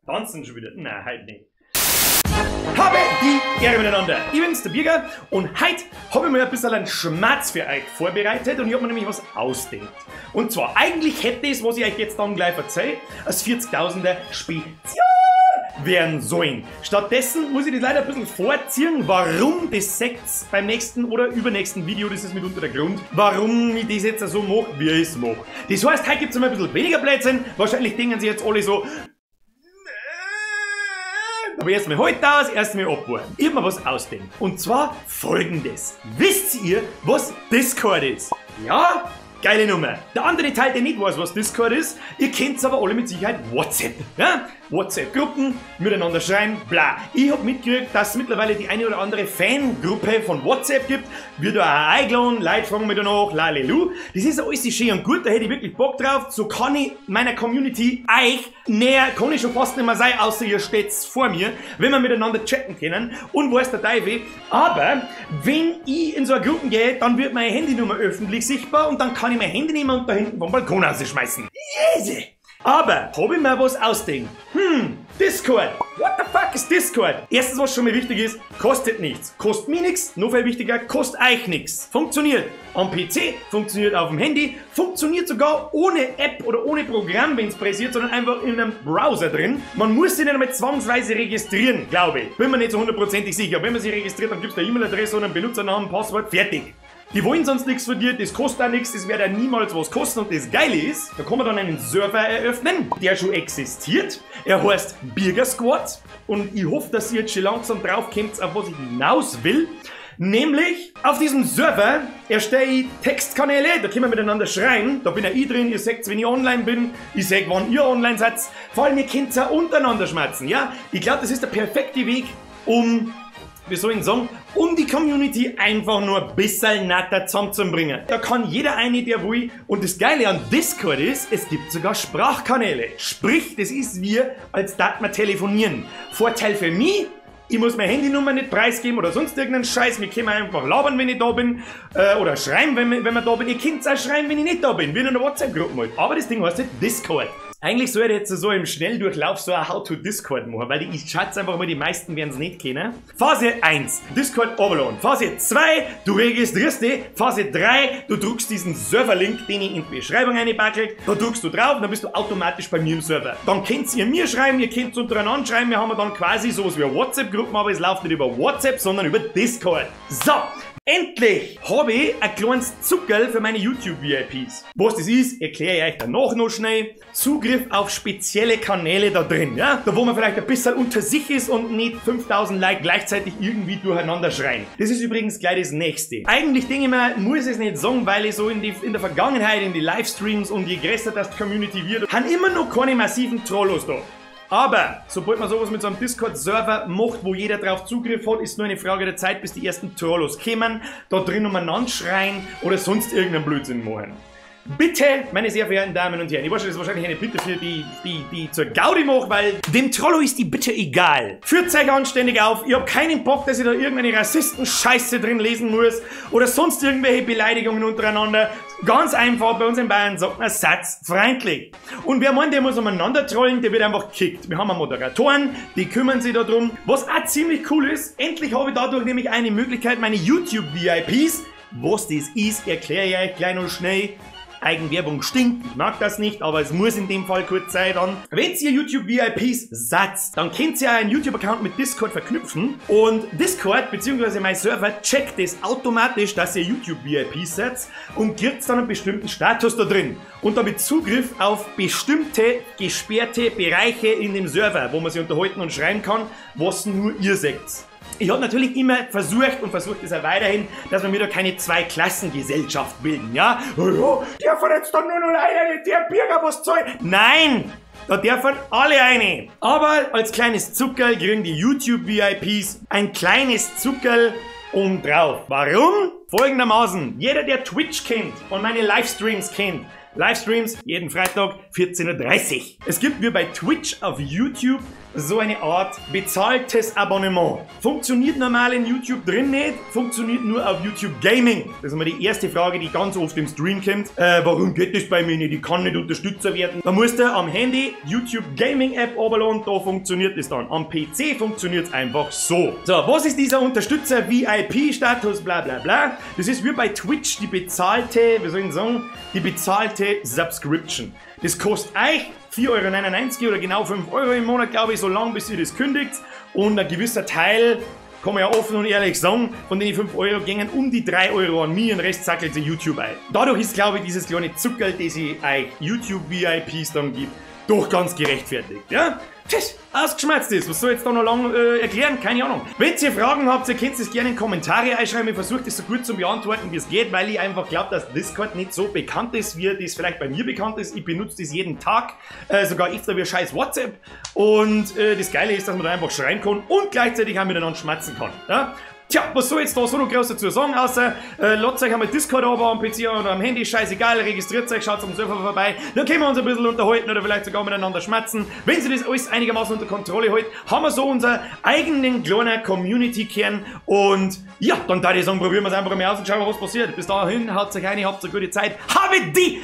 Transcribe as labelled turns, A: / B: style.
A: Tanzen schon wieder? Nein, heute nicht. Habe die Ehre miteinander. Ich bin's, der Birger, und heute habe ich mir ein bisschen einen Schmerz für euch vorbereitet und ich habe mir nämlich was ausgedacht. Und zwar, eigentlich hätte es, was ich euch jetzt dann gleich erzähle, als 40.000er Spezial werden sollen. Stattdessen muss ich das leider ein bisschen vorziehen, warum das seht's beim nächsten oder übernächsten Video, das ist mitunter der Grund, warum ich das jetzt so mache, wie ich es mache. Das heißt, heute gibt's immer ein bisschen weniger Blödsinn, wahrscheinlich denken sie jetzt alle so, aber erstmal heute aus, erstmal abwarten. Ich hab mir was ausdenkt. Und zwar Folgendes. Wisst ihr, was Discord ist? Ja? Geile Nummer. Der andere Teil, der nicht weiß, was Discord ist, ihr kennt's aber alle mit Sicherheit WhatsApp. Ja? WhatsApp-Gruppen, miteinander schreiben, bla. Ich hab mitgekriegt, dass es mittlerweile die eine oder andere Fangruppe von WhatsApp gibt. Wird da auch eingeladen, Leute fragen mich danach, lalelu. Das ist alles schön und gut, da hätte ich wirklich Bock drauf. So kann ich meiner Community euch näher, kann ich schon fast nicht mehr sein, außer ihr steht's vor mir, wenn wir miteinander chatten können und weiß der Teufel. Aber wenn ich in so eine Gruppe gehe, dann wird meine Handynummer öffentlich sichtbar und dann kann ich mein Handy nehmen und da hinten vom Balkon rausschmeißen. Easy! Aber hab ich mir was ausdenkt. Discord. What the fuck ist Discord? Erstens, was schon mal wichtig ist, kostet nichts. Kostet mir nichts, noch viel wichtiger, kostet euch nichts. Funktioniert am PC, funktioniert auf dem Handy, funktioniert sogar ohne App oder ohne Programm, wenn's pressiert, sondern einfach in einem Browser drin. Man muss sich nicht einmal zwangsweise registrieren, glaube ich. Bin mir nicht so hundertprozentig sicher. Wenn man sich registriert, dann gibt's eine E-Mail-Adresse und einen Benutzernamen, Passwort, fertig. Die wollen sonst nichts von dir, das kostet auch nichts, das wird ja niemals was kosten. Und das Geile ist, da kann man dann einen Server eröffnen, der schon existiert. Er heißt Birger Squad und ich hoffe, dass ihr jetzt schon langsam drauf kommt, auf was ich hinaus will. Nämlich, auf diesem Server erstelle ich Textkanäle, da können wir miteinander schreien, da bin ja ich drin, ihr seht, wenn ich online bin, ich seh, wann ihr online seid. Vor allem, ihr könnt auch untereinander schmerzen, ja? Ich glaube, das ist der perfekte Weg, um, wie soll ich sagen, um die Community einfach nur ein bisschen netter zusammenzubringen. Da kann jeder eine, der will. Und das Geile an Discord ist, es gibt sogar Sprachkanäle. Sprich, das ist wie, als darf man telefonieren. Vorteil für mich, ich muss meine Handynummer nicht preisgeben oder sonst irgendeinen Scheiß. Wir können einfach labern, wenn ich da bin. Oder schreiben, wenn wir da bin. Ihr könnt auch schreiben, wenn ich nicht da bin. Wie in einer WhatsApp-Gruppe halt. Aber das Ding heißt nicht Discord. Eigentlich sollte ich jetzt so im Schnelldurchlauf so ein How to Discord machen, weil ich schätze einfach mal, die meisten werden es nicht kennen. Phase 1, Discord overloaden. Phase 2, du registrierst dich. Phase 3, du drückst diesen Server-Link, den ich in die Beschreibung reinpacke. Da drückst du drauf und dann bist du automatisch bei mir im Server. Dann könnt ihr mir schreiben, ihr könnt untereinander schreiben. Wir haben dann quasi sowas wie eine WhatsApp-Gruppe, aber es läuft nicht über WhatsApp, sondern über Discord. So, endlich habe ich ein kleines Zuckerl für meine YouTube-VIPs. Was das ist, erkläre ich euch danach noch schnell. Zugriff auf spezielle Kanäle da drin, ja? Da wo man vielleicht ein bisschen unter sich ist und nicht 5000 Like gleichzeitig irgendwie durcheinander schreien. Das ist übrigens gleich das nächste. Eigentlich denke ich mir, muss ich es nicht sagen, weil ich so in der Vergangenheit, in die Livestreams und je größer das die Community wird, haben immer noch keine massiven Trollos da. Aber sobald man sowas mit so einem Discord-Server macht, wo jeder drauf Zugriff hat, ist nur eine Frage der Zeit, bis die ersten Trollos kommen, da drin umeinander schreien oder sonst irgendeinen Blödsinn machen. Bitte, meine sehr verehrten Damen und Herren, ich weiß schon, das ist wahrscheinlich eine Bitte für die, die zur Gaudi mache, weil dem Trollo ist die Bitte egal. Führt euch anständig auf, ich hab keinen Bock, dass ich da irgendeine Rassisten-Scheiße drin lesen muss oder sonst irgendwelche Beleidigungen untereinander. Ganz einfach, bei uns in Bayern sagt man satzfreundlich. Und wer meint, der muss umeinander trollen, der wird einfach gekickt. Wir haben auch Moderatoren, die kümmern sich darum. Was auch ziemlich cool ist, endlich habe ich dadurch nämlich eine Möglichkeit, meine YouTube-VIPs, was das ist, erkläre ich euch gleich noch schnell. Eigenwerbung stinkt, ich mag das nicht, aber es muss in dem Fall kurz sein dann. Wenn ihr YouTube-VIPs satzt, dann könnt ihr einen YouTube-Account mit Discord verknüpfen und Discord bzw. mein Server checkt es automatisch, dass ihr YouTube-VIPs setzt und kriegt dann einen bestimmten Status da drin und damit Zugriff auf bestimmte gesperrte Bereiche in dem Server, wo man sich unterhalten und schreiben kann, was nur ihr seht. Ich hab natürlich immer versucht und versucht es auch weiterhin, dass wir mir da keine Zweiklassengesellschaft bilden, ja? Oh ja, der verletzt doch nur noch einer, der Bürger was zahlt. Nein! Da dürfen alle eine. Aber als kleines Zuckerl kriegen die YouTube-VIPs ein kleines Zuckerl obendrauf. Warum? Folgendermaßen, jeder, der Twitch kennt und meine Livestreams kennt, Livestreams jeden Freitag 14:30 Uhr. Es gibt wie bei Twitch auf YouTube so eine Art bezahltes Abonnement. Funktioniert normal in YouTube drin nicht, funktioniert nur auf YouTube Gaming. Das ist immer die erste Frage, die ganz oft im Stream kommt. Warum geht das bei mir nicht? Ich kann nicht Unterstützer werden. Da musst du am Handy YouTube Gaming App runterladen, da funktioniert es dann. Am PC funktioniert es einfach so. So, was ist dieser Unterstützer VIP-Status, bla bla bla? Das ist wie bei Twitch die bezahlte, wie soll ich sagen, die bezahlte Subscription. Das kostet euch 4,99 € oder genau 5 Euro im Monat, glaube ich, so lange, bis ihr das kündigt. Und ein gewisser Teil, kann man ja offen und ehrlich sagen, von den 5 Euro gingen um die 3 Euro an mich und den Rest sackelt sich YouTube ein. Dadurch ist, glaube ich, dieses kleine Zuckerl, das ich euch YouTube VIPs dann gibt, doch ganz gerechtfertigt, ja? Tschüss, ausgeschmerzt ist. Was soll ich jetzt da noch lang erklären? Keine Ahnung. Wenn ihr Fragen habt, ihr könnt es gerne in Kommentare einschreiben. Ich versuche das so gut zu beantworten, wie es geht, weil ich einfach glaube, dass Discord nicht so bekannt ist, wie das vielleicht bei mir bekannt ist. Ich benutze das jeden Tag, sogar öfter wie scheiß WhatsApp. Und das Geile ist, dass man da einfach schreiben kann und gleichzeitig auch miteinander schmatzen kann. Ja? Tja, was soll ich jetzt da so noch groß dazu sagen, außer lasst euch einmal Discord aber am PC oder am Handy, scheißegal, registriert euch, schaut am Server vorbei, dann können wir uns ein bisschen unterhalten oder vielleicht sogar miteinander schmatzen. Wenn sie das alles einigermaßen unter Kontrolle hält, haben wir so unser eigenen kleinen Community-Kern und ja, dann würde ich sagen, probieren wir es einfach mal aus und schauen wir, was passiert. Bis dahin, haut euch rein, habt eine gute Zeit, habe die